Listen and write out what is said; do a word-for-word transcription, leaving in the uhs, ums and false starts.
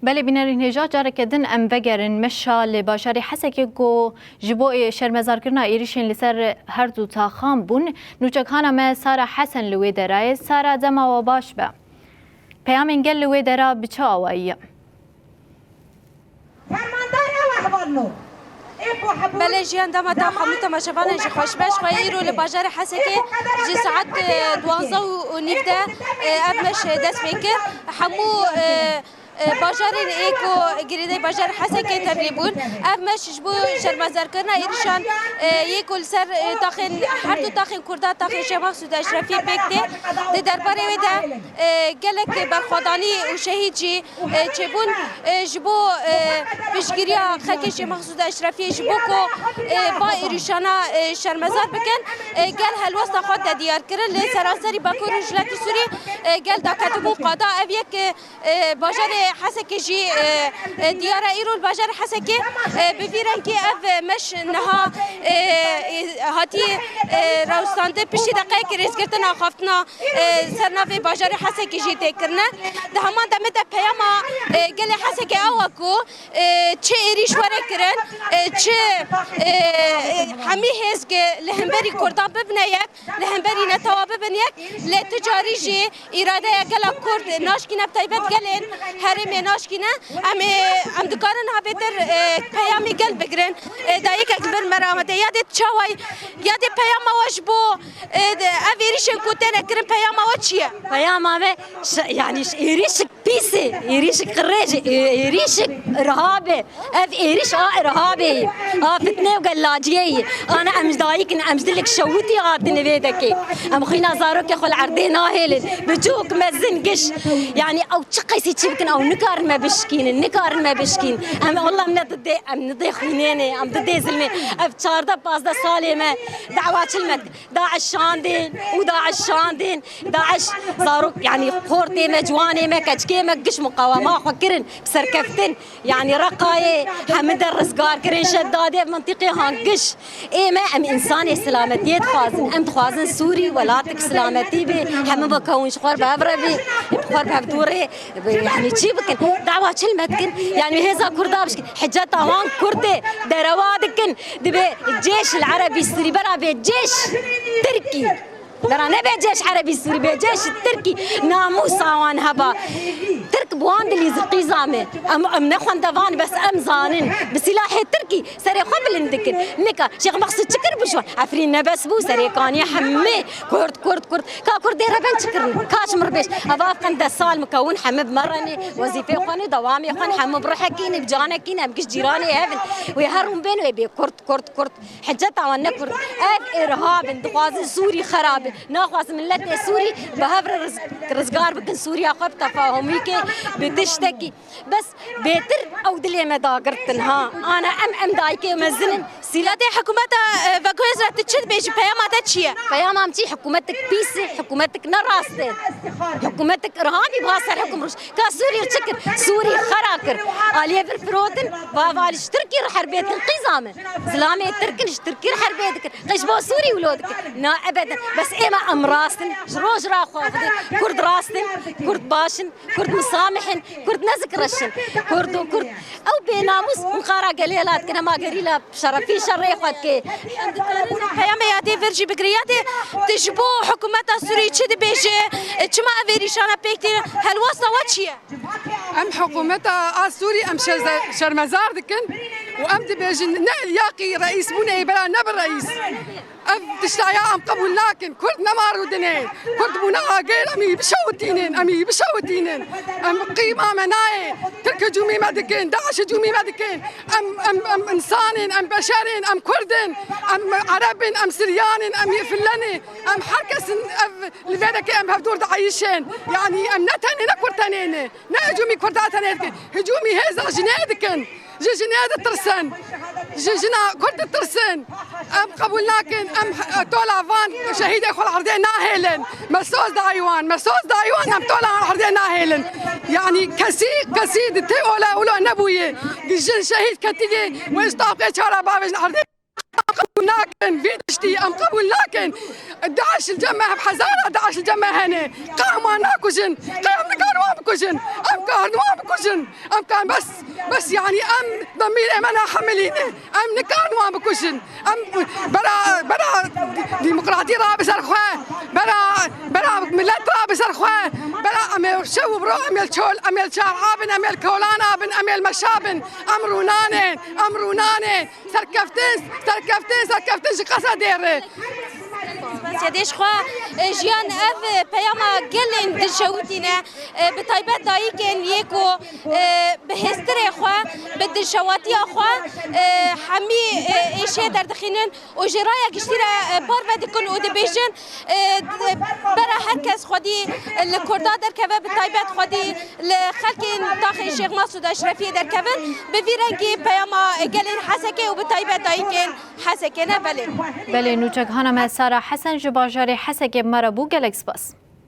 Belê bînerên hêja, careke din em vegerin meşa li bajarê Hesekê ku ji bo ê-, şermezarkirina êrîşên li ser her du taxan bûn. Nûçekhana me Sara Hesen li wê dera ye. Sara, dema we baş be. Peyamên gel li wê dera bi çi awayî ye? Belê Jiyan, dema te hemû temaşevanên jî xweş be. Ji xwe îro li bajarê Hesekê ji saet, e, duwazdeh û nîv de, e, ev meş, e, dest pê kir. Hemû, e, e, bajarên ê ku girêdayî bajarê Hesekê tevlî bûn. Ev meş ji bo şermezarkirina êrîşan, e, yê ku li ser, e, taxên, her du taxên Kurda, taxê Şêx Mexsûd Eşrefiyê pêk tê. Di derbarê wê de, e, gelek berxwedanî û şehîd jî e, çêbûn, e, ji bo, e, piştgiriya xelkê Şêx Mexsûd Eşrefiyê, ji bo ku, e, va êrîşana, e, şermezar bikin, e, gel helwesta xwe de diyar kirin. Li seranserî Bakur û Rojhilatê Sûrî, e, gel daketibûn qada. Ev yek, e, e, bajarê Hesekê jî, e, e, diyar e. Îro li bajarê Hesekê, e, bi vî rengî ev, e, meş niha, e, e, hatiye, e, rewstandin. Piştî deqeyekê rêzgirtin axaftina e, ser navê bajarê Hesekê jî tê kirine. Di heman demê de peyama, e, gelê Hesekê ew e ku, e, çi êrîş were kirin, e, çi, e, e, hemî hêzg li hemberî Kurdan bibine yek, li hemberî netewa bibin yek, lê tu carî jî îradeya gela Kurd naşkîne, bi taybet gelên herêmê naşkîne. Em ê, em dikarin niha bêtir, e, peyamê gel bigirin. E, dayikek li vir me re amade. Ya dê çawa, ya dê peyama we ji bo, e, de, ev êrîşên ku têne kirin, peyama we çi ye? Peyama me, ş-, yanî ş-, êrîşik pîs e, êrîşik qirêj e, ê-, êrîşik irhab e. Ev êrîş a irhabê ye, a fitne û gellaciyê ye. Ana em ji dayik in, em ji dilek şewitî hatin vê dekê. Em xwîna zarokê xwe li erdê nahêlin. Biçûk, mezin, giş. Yanî ew çi qeysî çi bikin, ew nikarin me bişkînin, nikarin me bişkîn. Em, wallah, em ne didê, em ne dê xwînê ne, em didê zilmê. Ev çardeh pazdeh salê me dawa çil me dikin. DAIŞ şandin û DAIŞ şandin. DAIŞ zarok, yanî xortê me, ciwanê me, keçikê me giş muqawema xwe kirin, bi serkeftin. Yanî Reqayê hemî der rizgar kirin, Şedadê, ev mintîqê han giş. Ê me, em însanê silametiyê dixwazin. Em dixwazin Sûrî welatek silametî bê. Hemî bikewin ji xwe re bi hev re bê. Bi xwe re bi hev dû rê, yanî çi bikin? Dawa çil me dikin. Yanî hêza Kurda bişkin. Hiceta wan Kurd e. Derewa dikin. Dibê cêş li Erebî Sûrî bera bê cêş Tirkî. Bera nebe cêş Erebî Sûrî, bê cêş Tirkî, namûsa wan heba. Tirk bi wan dilîzin qîza me. Em, em ne xwendevan, bes em zanin. Bi silahê Tirkî serê xwe bilind dikin. Nika Şêx Mexsûd çi kir bi ji wan? Efrîn nebes bû, serê kaniye hemî Kurd, Kurd, Kurd. Ka Kurd dê reben çi kirin? Ka ji min re bêj. Eva ev qende sal mikewin hemî bi me re ne, wezîfê xwe ne, dewamê xwe ne, hemû bi ruhekî ne, bi canekî ne, em giş cîranê hev in. Wê her rûn bên wê bê Kurd, Kurd, Kurd. Hiceta wan ne Kurd. Ev irhab in, dixwazin Sûrî xerab in. Naxwazin miletê Sûrî bi hev re riz-, rizgar bikin Sûriya xwe bi tefahumîkê, bi tiştekî. Bes bêtir ew dilê me dagirtin ha. Ana em, em dayikê mezin in. Sîla dê hikûmeta, e, Vegoyez re tu çi dibêjî? Peyama te çi ye? Peyama em çi? Hikûmetik pîs e, hikûmetik ne rast e. Hikûmetik irhabî ba ser hikûm roj. Ka Sûrî çi kir? Sûrî xera kir. Aliyê vir firotin, va, va li ji Tirkî re herbê dikin, qîza me. Zilamê Tirk in, ji Tirkî re herbê dikin. Qey ji bo Sûrî wilo dikin. Na ebeden. Bes ê me em rast in. Ji roj ra xwe Xwedê Kurd rast in, Kurd baş in, Kurd misamih in, Kurd nezik reş in. Kurd û Kurd. Ew bênamûs Enqara gelê la dikin, hema gerîla şerefî şerê xwe dike. Em dikarin peyamê yadê vir jî bigirin. Yadê, tu ji bo hikûmeta Sûrî çi dibêje? Çima ev êrîşana pêk tîne? Helwesta we çi ye? Em hikûmeta a Sûrî em şerze-, şermezar dikin û em dibêjin, ne yaqî reîs bûne, ê bera nebe reîs. Ev tiştaya em qebûl nakin. Kurd nema rûdinê. Kurd bûne agir, em î bişewitînin, em î bişewitînin. Em qîma me nayê. Tirk hicûmî me dikin, DAIŞ hicûmî me dikin. Em, em, em însan in, em beşer in, em Kurd in, em Ereb in, em Siryan in, em Yefillen in. Em her kes in, ev li vê dekê em hevdûr dieyişin. Yanî em ne tenê, ne Kurd tenê ne. Ne hicûmî Kurda tenê dikin. Hicûmî hêza jinê dikin. Ji jinê ditirsin. Ji jina Kurd ditirsin. Em qebûl nakin. Em, e, tola van şehîdê xwe li erdê nahêlin. Me soz dayî wan. Me soz dayî wan. Em tola wan erdê nahêlin. Yanî kesî, kesî di tê ola wilo nebûye. Jin şehîd ketiyê. Wê ji taqê çara bavêjin erdê. qebûl nakin, vî tiştî em qebûl nakin. DAIŞ li cem me, hezara DAIŞ li cem me hene. Qe em wan nakujin, qe em nikarin wan bikujin. Em karin wan bikujin. Em karin bes, bes yanî em demîrê me nahemilîne. Em nikarin wan bikujin. Em bera, bera demokratî rabe ser xwe, bera, bera milet rabe ser xwe, bera em ê şev û bi ro, em ê li çol, em ê li çar abin, em ê li kolan abin, em ê li meşa bin. Em rûnanên, em rûnanên. Serkeftin, serkeftin, serkeftin ji Qesedê re. Spasiya dêş xwe, e, jiyan ev, e, peyama gelên dilşewitî ne, e, bi taybet dayikên yê ku, e, bi hêstirê xwe, bi dilşewatiya xwe, e, hemî, e, êşê derdixînin û ji raya giştî re, e, parve dikin û dibêjin, e, d-, bera her kes xwedî li Kurda derkeve, bi taybet xwedî li xelkên taxê Şêx Masûd Eşrefiyê derkevin, bi vî rengî peyama gelên Hesekê û bi taybet dayikên Hesekê ne belê. Belê, nûçek hana me Sara Hesen ji bajarê Hesekê bi me re bû, gelek spas.